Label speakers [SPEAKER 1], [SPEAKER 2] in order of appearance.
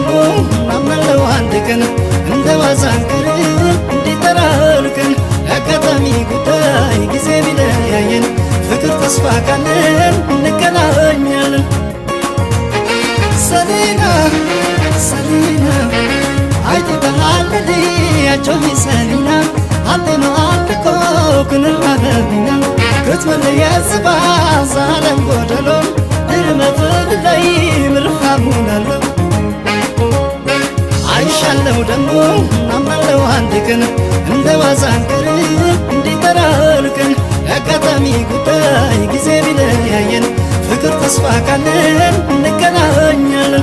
[SPEAKER 1] ደሞ አምናለው አንድ ቀን እንደ ዋዛ አንቀርም እንዲጠራርቅን። የአጋጣሚ ጉዳይ ጊዜ ቢለያየን ፍቅር ተስፋ ካለን እንገናኛለን። ሰሊና ሰሊና አይተታሃለሊ ያቾሚ ሰሊና አንቴኖ አልኮ ክንራኸቢና ክትመለየ ዝባ ዛለም ጎደሎ ድርመፍልለይ ምርኻቡን ኣሎ። አይሻለው ደሞ አምናለው አንድ ቀን እንደ ዋዛ አንቀርም እንዲጠራርቅን። የአጋጣሚ ጉዳይ ጊዜ ቢለያየን ፍቅር ተስፋ ካለን እንገናኛለን።